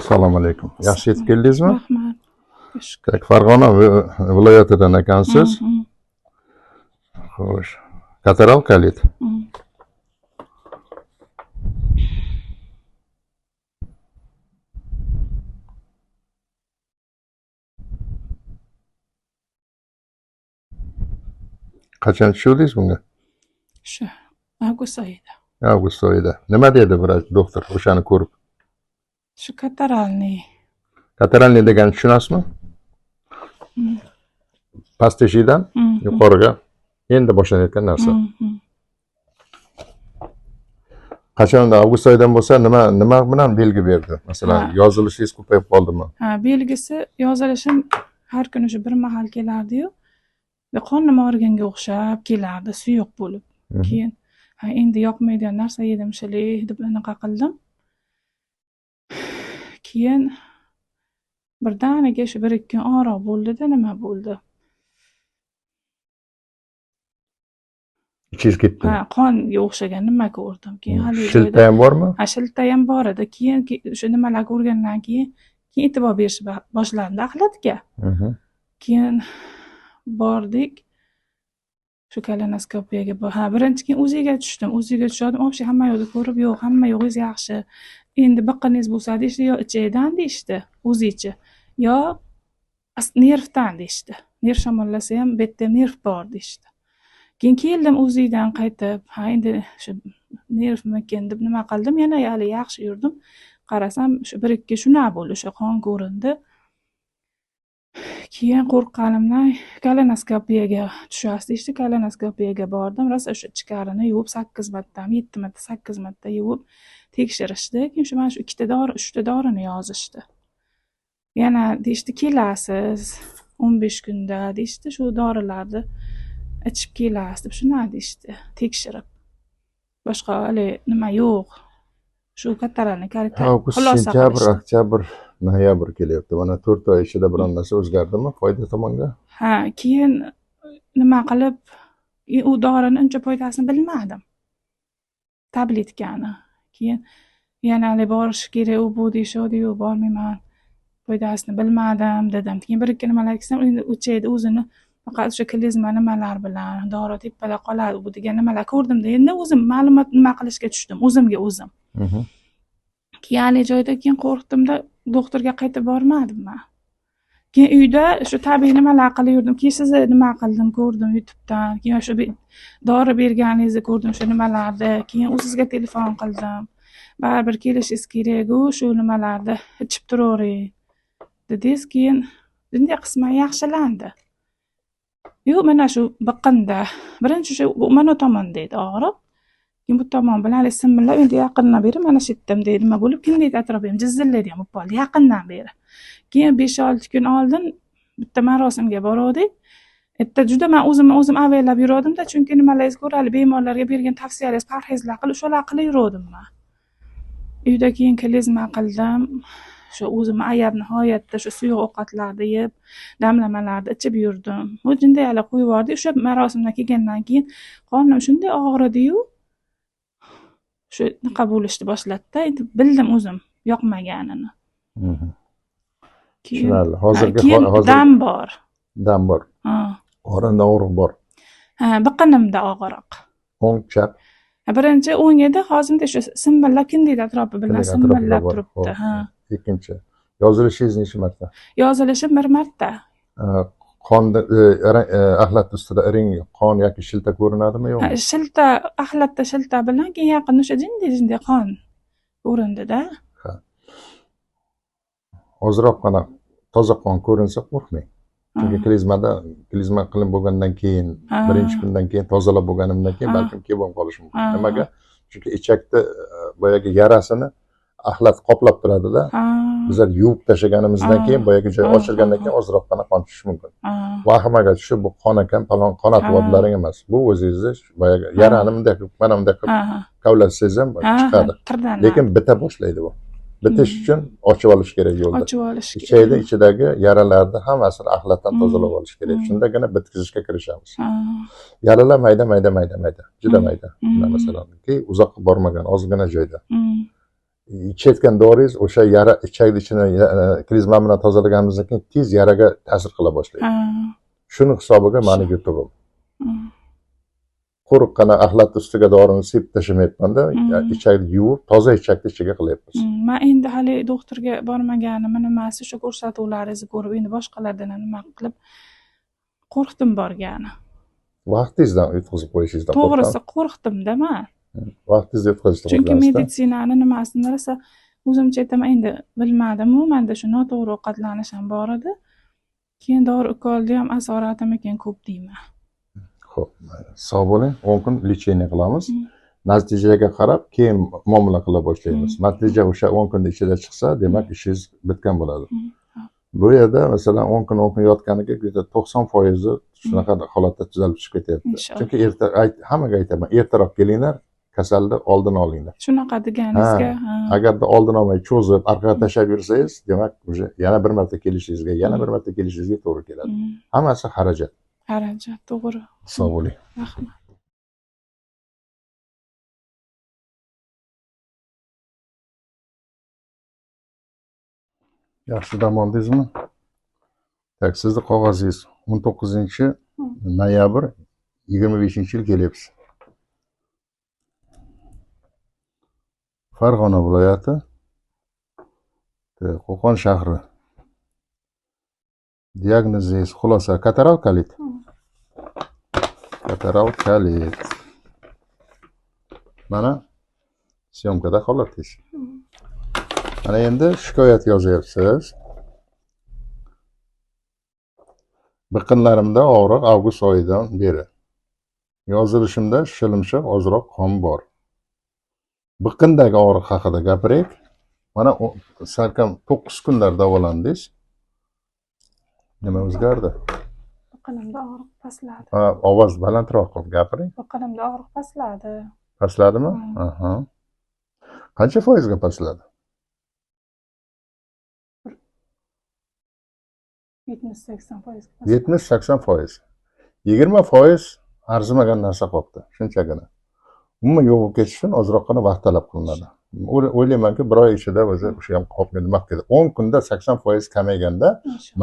Assalomu alaykum. Yaxshi yetib keldingizmi? Rahmat. Shukur. Так, Farg'ona viloyatidan ekansiz. Xo'sh. Kataral kolit. Qachon tushuvdingiz bunga? Shu avgust oyida. Avgust oyida. Nima dedi vrach, doktor o'shani ko'rib? Shu kataralniy. Kataralniy degani tushunasizmi? Past teshikdan yuqoriga endi boshlanayotgan narsa. Qachon avgust oyidan bo'lsa, nima bilan belgi berdi? Masalan, yozilishingiz ko'payib qoldimi? Ha, belgisi yozilishim har kuni shu bir mahal kelardi-yu. Qornim og'riganga o'xshab kelardi, suyuq bo'lib. Keyin ha, endi yoqmaydigan narsa yedim shili deb anaqa qildim. Keyin birdaniga shu 1-2 kun og'riq bo'ldi-da, nima bo'ldi? Ichingiz ketdi. Ha, qonga o'xshagan nima ko'rdim. Keyin haligi Shilta ham bormi? Ha, shilta ham bor edi. Keyin o'sha nimalar ko'rgandan keyin e'tibor berish boshlandi axlatga. Keyin bordik shu kolonoskopiyaga. Ha, birinchi keyin o'ziga tushdim. O'ziga tushdim. Вообще hamma yoqni ko'rib, yo'q, hamma yo'g'ingiz yaxshi. Endi biqiningiz bo'lsa deyishdi, yo ichakdan deyishdi, o'zicha, yo nervdan deyishdi. Nerv shamollasa ham bu yerda nerv bor deyishdi. Keyin keldim o'zidan qaytib, ha, endi shu nervmikin deb nima qildim, yana hali yaxshi yurdim. Qarasam shu 1-2 shunaqa bo'ldi, o'sha qon ko'rindi. Keyin qo'rqqanimdan kolonoskopiyaga tushasiz deyishdi. Kolonoskopiyaga bordim. Rosa o'sha ichkarini yuvib 8 martami, 7 marta, 8 marta yuvib tekshirishdi. Keyin shu mana shu 2 ta dori, 3 ta dorini yozishdi. Yana deyishdi, kelasiz 15 kunda deyishdi, shu dorilarni ichib kelasiz deb shunaqa deyishdi, tekshirib. Boshqa hali nima yo'q. Shu katarani Avgust, xulosa sentyabr, qilishdi. Oktyabr, noyabr kelyapti. Mana 4 oy ichida biron narsa o'zgardimi foyda tomonga? Ha, keyin nima qilib, u dorini uncha foydasini bilmadim. Tabletkani. Keyin yana hali borish kerak, u bu deyishadi, yo'q, bormayman. Foydasini bilmadim dedim. Keyin 1-2 nimalar ichsam, endi o'chaydi o'zini faqat o'sha klizma nimalar bilan dori tepada qoladi bu degan nimalar ko'rdimda. Endi o'zim ma'lumot nima qilishga tushdim, o'zimga o'zim. Keyin haligi joyda keyin qo'rqdimda, doktorga qaytib bormadim man. Keyin uyda shu tabiiy nimalar qilib yurdim. Keyin sizni nima qildim, ko'rdim YouTube'dan. Keyin shu dori berganingizni ko'rdim, shu nimalarni. Keyin o'zizga telefon qildim. Baribir kelishingiz kerak-u, shu nimalarni ichib turavering dedingiz. Keyin bunday qisman yaxshilandi. Yo'q, mana shu biqinda. Birinchi shu mana tomonda edi og'riq. Keyin bu tomon bilan hali simillab, endi yaqindan beri mana shu yerda bunday nima bo'lib, kindik atrofi ham jizillaydi ham bo'lib qoldi yaqindan beri. Keyin 5-6 kun oldin bitta marosimga boruvdik. Erta juda men o'zimni o'zim avaylab yuruvdimda, chunki nimalaringiz ko'rali, bemorlarga bergan tavsiyalaringiz, parhezlar qilib, o'shalar qilib yuruvdim men. Uyda keyin klizma qildim. Shu o'zimni ayab nihoyatda shu suyuq ovqatlarni yeb, damlamalarni ichib yurdim. Bu jinday hali qo'yib yubordik. O'sha marosimdan kelgandan keyin qornim shunday og'ridi-yu, shu naqa bo'lishni boshladida. Endi bildim o'zim yoqmaganini. Keyin Tushunarli. Hozirgi keyin hozir dam bor. Dam bor. Ha. Qorinda og'riq bor. Ha, biqinimda og'riq. O'ng, chap. Ha, birinchi o'ng edi, hozir shu simbillab kindik atrofi bilan Kindik atrofida simbillab bor. turibdi. Xo'p. Ha. Ikkinchi. Yozilishingiz necha marta? Yozilishim 1 marta. Qonda, axlat ustida iring, qon yoki shilta ko'rinadimi, yo'qmi? Ha, shilta, axlatda shilta bilan keyin yaqin o'sha jinday-jinday qon ko'rindida. Ha. Ozroq qana toza qon ko'rinsa qo'rqmang. Chunki klizma qilinib bo'lgandan keyin, birinchi kundan keyin tozalab bo'lganimdan keyin balkim kelib ham qolishi mumkin. Nimaga? Chunki ichakda boyagi yarasini axlat qoplab turadida. Bizlar yuvib tashlaganimizdan keyin boyagi joy ochilgandan keyin ozroq qana qon tushishi mumkin. Vahimaga tushib bu qon ekan, falon qon atvordlaring emas. Bu o'zingizni boyagi yarani bunday qilib, mana bunday qilib kavlatsangiz ham chiqadi. Lekin bita boshlaydi bu. Bitish uchun ochib olish kerak yo'lda. Ochib olish kerak. Ichakda ichidagi yaralarni hammasini axlatdan tozalab olish kerak. Shundagina bitkazishga kirishamiz. Yaralar mayda, mayda, mayda, mayda, juda mayda. Mana masalan, ki uzoqqa bormagan, ozgina joyda. Ichayotgan doringiz o'sha yara ichakni ichini klizma bilan tozalaganimizdan keyin tez yaraga ta'sir qila boshlaydi. Shuni hisobiga mani yutug'im. Quruqqina axlat ustiga dorini sepib tashlamayapmanda, ichakni yuvib, toza ichakni ichiga qilyapmiz. Man endi hali doktorga bormaganimni nimasi, o'sha ko'rsatuvlaringizni ko'rib, endi boshqalardan nima qilib qo'rqdim borgani. Vaqtingizdan yutqizib qo'yishingizdan To'g'risi qo'rqdim-da man. Vaqtingizda yutqizishdan Chunki meditsinani nimasini rosa o'zimcha aytaman, endi bilmadim-u, menda shu noto'g'ri ovqatlanish ham bor edi. Keyin dori ukolni ham asoratim ekan ko'p deyman. Xo'p, sog' bo'ling. 10 kun lecheniya qilamiz. Natijaga qarab keyin muomala qila boshlaymiz. Natija o'sha 10 kunning ichida chiqsa, demak ishingiz bitgan bo'ladi. Bu yerda masalan 10 kun 10 kun yotganiga где-то 90% shunaqa holatda tuzalib chiqib ketyapti. Chunki erta hammaga aytaman, ertaroq kelinglar, kasalni oldini olinglar. Shunaqa deganingizga, agarda oldini olmay cho'zib orqaga tashlab yursangiz, demak уже yana bir marta kelishingizga, yana bir marta kelishingizga to'g'ri keladi. Hammasi xarajat. Xarajat, to'g'ri. Sog' bo'ling. Rahmat. Yaxshi dam oldingizmi? Tak, sizni qog'ozingiz 19 noyabr 25-yil kelyapsiz. Farg'ona viloyati, Qo'qon shahri. Diagnozingiz xulosa kataral kolit. Kataral kolit. Mana syomkada holatingiz. Mana endi shikoyat yozyapsiz. Biqinlarimda og'riq avgust oyidan beri. Yozilishimda shilimshiq ozroq qon bor. Biqindagi og'riq haqida gapiraylik. Mana salkam 9 kunlar davolandingiz. Nima o'zgardi? Biqinimda og'riq pastladi. Ovoz balandroq qilib gapiring. Biqinimda og'riq pastladi. Pastladimi? Aha. Qancha foizga pastladi? 70-80%. 70-80%. 20% arzimagan narsa qolibdi, shunchagina. Umuman yo'q bo'lib ketish uchun ozroqgina vaqt talab qilinadi. O'ylaymanki, bir oy ichida o'zi o'sha ham qolib nima qildi. 10 kunda 80% kamayganda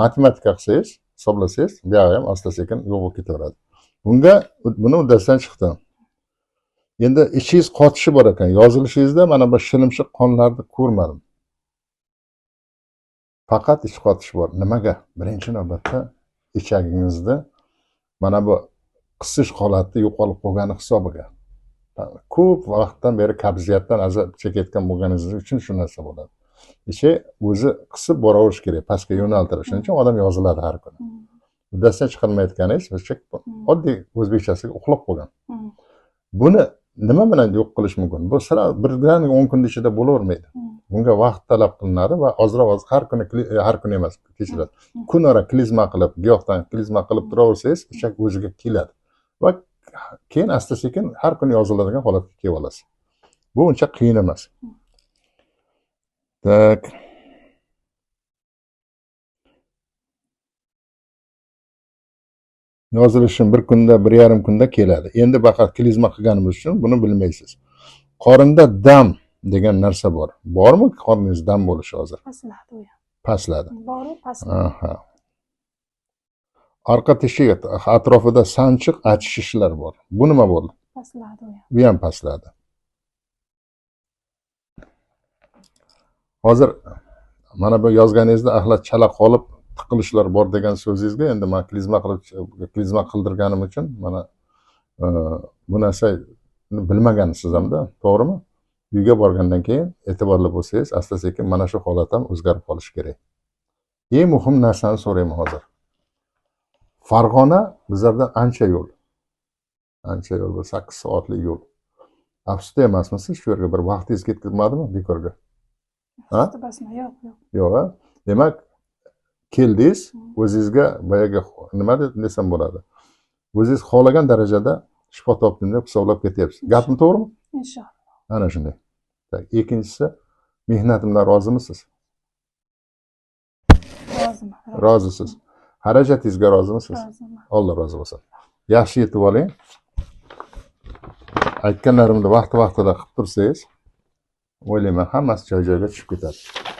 matematika qilsangiz, hisoblasangiz, bu yog'i ham asta-sekin yo'q bo'lib ketaveradi. Bunga buni uddasidan chiqdim. Endi ichingiz qotishi bor ekan. Yozilishingizda mana bu shilimshiq qonlarni ko'rmadim. Faqat ich qotish bor. Nimaga? Birinchi navbatda ichagingizni mana bu qisish holati yo'qolib qolgani hisobiga. Ko'p vaqtdan beri qabziyatdan azob chekayotgan bo'lganingiz uchun shu narsa bo'ladi. Ichi o'zi qisib boraverish kerak, pastga yo'naltirish. Shuning uchun odam yoziladi har kuni. Uddasidan chiqarmayotganingiz oddiy o'zbekchasiga uxlab qolgan. Buni nima bilan yo'q qilish mumkin? Bu sira birdaniga 10 kun ichida bo'lavermaydi. Bunga vaqt talab qilinadi va ozroq oz har kuni, har kuni emas, kechiradi. Kunora klizma qilib, giyohdan klizma qilib turaversangiz, ichak o'ziga keladi. Va keyin asta-sekin har kuni yoziladigan holatga kelib olasiz. Bu uncha qiyin emas. Tak. Yozilishim bir kunda, 1,5 kunda keladi. Endi faqat klizma qilganimiz uchun buni bilmaysiz. Qorinda dam degan narsa bor. Bormi qorningiz dam bo'lishi hozir? Pastladi u ham. Pastladi. Bor, pastladi. Aha. Orqa teshik atrofida sanchiq achishishlar bor. Bu nima bo'ldi? Pastladi u ham. Bu ham pastladi. Hozir mana bu yozganingizda axlat chala qolib tiqilishlar bor degan so'zingizga endi men klizma qilib, klizma qildirganim uchun mana bu narsa bilmagansiz hamda, to'g'rimi? Uyga borgandan keyin e'tiborli bo'lsangiz, asta-sekin mana shu holat ham o'zgarib qolishi kerak. Eng muhim narsani so'rayman hozir. Farg'ona bizlardan ancha yo'l. Ancha yo'l, bir 8 soatlik yo'l. Afsusda emasmisiz? Shu yerga bir vaqtingiz ketmadimi bekorga? Ha? Yo'q, yo'q. Yo'q, ha? Demak, keldingiz, o'zingizga boyagi nima desam bo'ladi? O'zingiz xohlagan darajada shifo topdim deb hisoblab ketyapsiz. Gapim to'g'rimi? Inshaalloh. Ana shunday. Ikkinchisi, mehnatimdan rozimisiz? Roziman. Rozisiz. Xarajatingizga rozimisiz? Roziman. Alloh rozi bo'lsin. Yaxshi yetib oling. Aytganlarimni vaqti-vaqtida qilib tursangiz, O'ylayman, hammasi joy joyiga tushib ketadi.